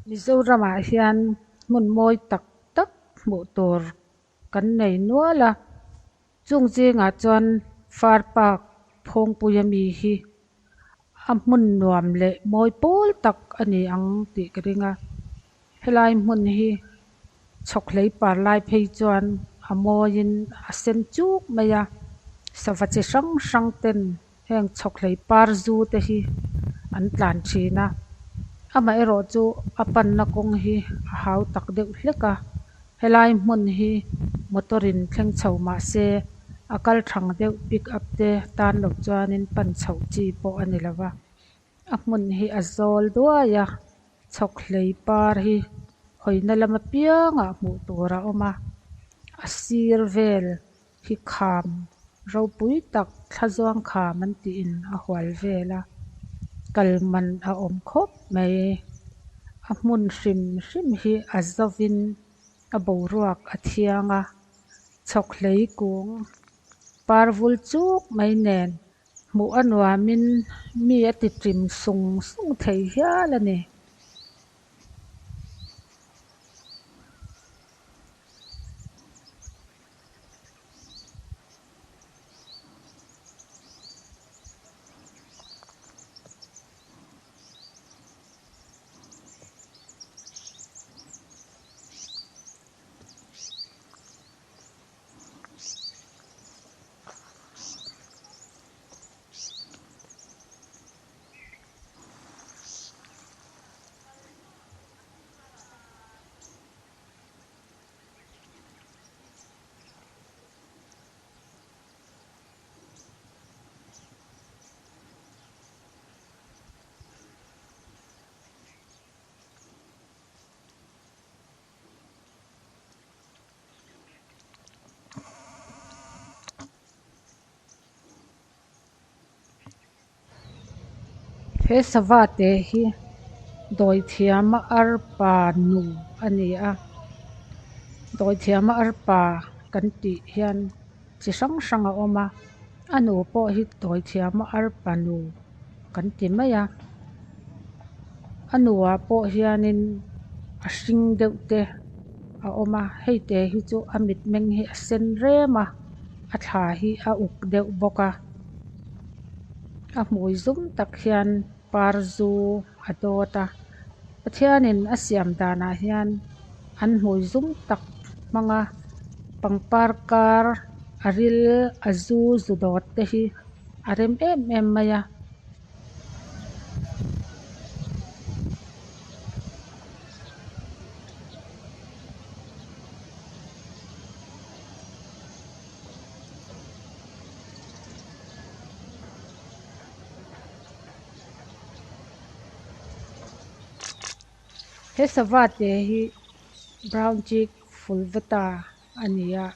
Mizoramah hian hmun mawi tak tak hmuh tur kan nei nual a chung zingah chuan far park phawngpui ami hi a hmun nuam leh mawi pawl tak a ni ang tih ka ring a helai hmun hi chhawkhlei par lai phei chuan a mawiin a sen chuk mai a sava chi hrang hrang ten heng chhawkhlei par zu te hi an tlan thin a amaherawh chu a panna kawng hi a hau tak deuh hlek a helai hmun hi motor in thleng chho mahse a kal thang deuh pickup te tan lo chuanin pan chhoh chi pawh a ni lo va a hmun hi a zawl duai a chhawkhlei par hi hawina lam apiangah hmuh tur a awm a a sir vel hi kham ropui tak thla zuang kham an tih in a hual vel a kal man a awm khawp mai a hmun hrim hrim hi a zovin a boruak a thiang a chhawkhlei kung par vul chuk mai nen hmuh a nuamin mi a ti ṭim sung sung thei hial a ni. He sava te hi dawithiama arpa nu a ni a dawithiama arpa kan tih hian chi hrang hrang a awm a a nu pawh hi dawithiama arpa nu kan ti mai a a nu ah pawh hianin a hring deuh te a awm a hei te hi chu a mitmeng hi a sen rem a a thla hi a uk deuh bawk a a hmui zum tak hian par zu a dawt a Pathianin a siam danah hian an hmui zum tak hmanga pangpar kar a ril a zu zu dawt te hi a rem em em mai a. He sava te hi brown chick fulvetta a ni a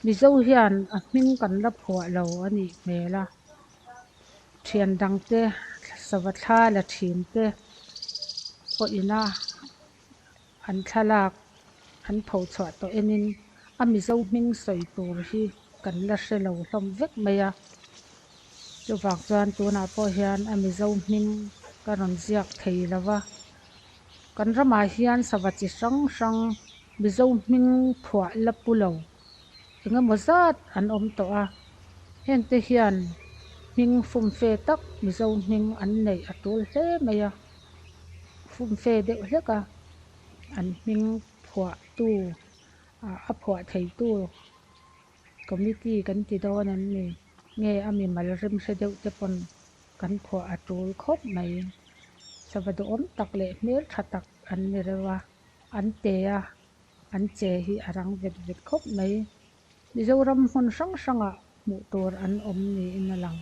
mizo hian a hming kan la phuah lo a nih hmel a thian dang te sava thla la thin te pawh ina an thlalak an phochhuah tawh enin a mizo hming sawi tur hi kan la hre lo hlawm vek mai a chuvang chuan tunah pawh hian a mizo hming ka rawn ziak thei lo va kan ramah hian sava chi hrang hrang mizo hming phuah la pu lo engemaw zat an awm tawh a heng te hian hming fumfe tak mizo hming an neih a tul hle mai a fumfe deuh hlek a an hming phuah tu ah a phuah thei tu committee kan ti dawn em ni nge a mimal remhre deuh te pawn kan phuah a tul khawp mai sava duhawm tak leh hmeltha tak an ni reuh a an te a an che hi a rang vet vet khawp mai Mizoram hmun hrang hrangah hmuh tur an awm niin a lang.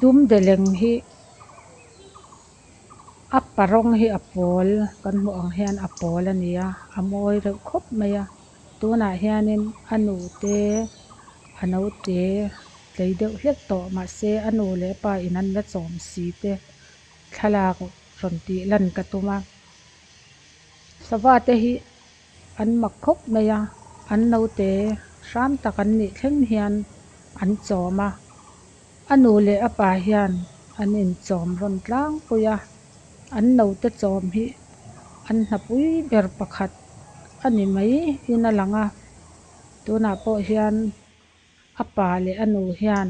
Dumde leng hi a pa rawng hi a pawl kan hmuh ang hian a pawl a ni a a mawi reuh khawp mai a tunah hianin a nu te a naute tlei deuh hlek tawh mahse a nu leh a pa in an la chawm si te thlalak rawn tih lan ka tum a sava te hi an mak khawp mai a an naute hram tak an nih thleng hian. an chawm a a nu leh a pa hian an inchawm rawn tlangpui a an naute chawm hi an hna pui ber pakhat a ni mai in a lang a tunah pawh hian a pa leh a nu hian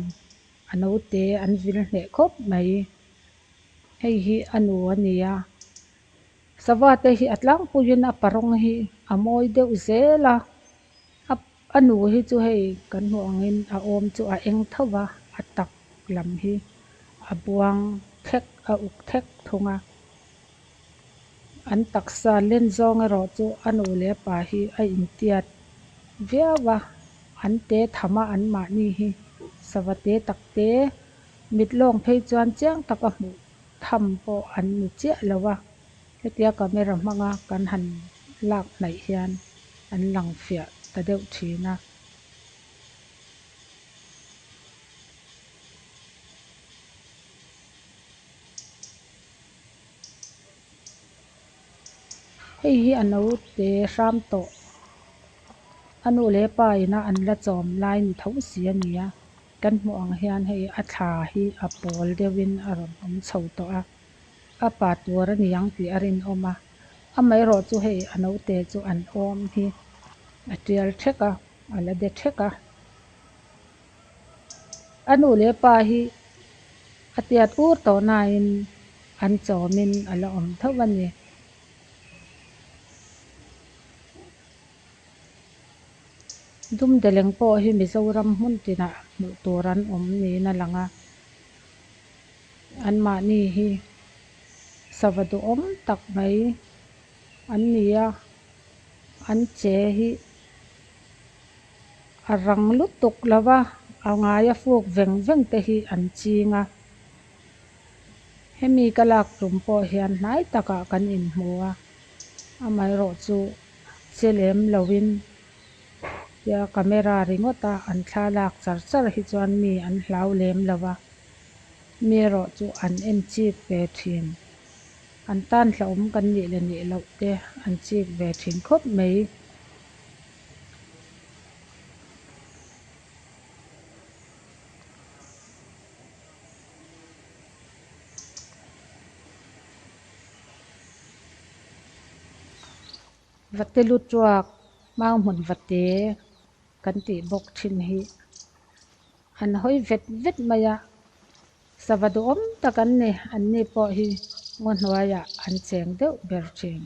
a naute an vil hneh khawp mai hei hi a nu a ni a sava te hi a tlangpuiin a pa rawng hi a mawi deuh zel a a nu hi chu hei kan hmuh angin a awm chu a eng tho va a tak lam hi a buang thek a uk thek thung a an taksa len zawng erawh chu a nu leh a pa hi a intiat viau a an te tham a an mahni hi sava te tak te mit lawng phei chuan chiang taka hmuh tham pawh an ni chiah lo a hetia camera hmanga kan han lak hnaih hian an lang fiah ta deuh thin a. Hei hi a naute hram tawh a nu leh a pa ina an la chawm lai ni tho si a ni a kan hmuh ang hian hei a thla hi a pawl deuhin a rawn awm chho tawh a a pa tur a ni ang tih a rinawm a amaherawh chu hei a naute chu an awm hi a tial thek a a la de thek a a nu leh a pa hi a tiat ur tawh nain an chawmin a la awm tho a ni. Dumdeleng pawh hi Mizoram hmun tinah hmuh tur an awm niin a lang a anmahni hi sava duhawm tak mai an ni a an che hi a rang lutuk lo va a ngaia fuk veng veng te hi an ching a hemi ka lak tum pawh hian hnai takah kan inhmu a amaherawh chu che lem lovin tia camera ringawt a an thla lak char char hi chuan mi an hlau lem lo va mi erawh chu an en chik ve thin an tan hlauhawm kan nih leh nih loh te an chik ve thin khawp mai. Vate lu tuak mau hmun vate kan tih bawk thin hi an hawi vet vet mai a sava duhawm tak an ni an ni pawh hi ngaw hnuaiah an cheng deuh ber thin.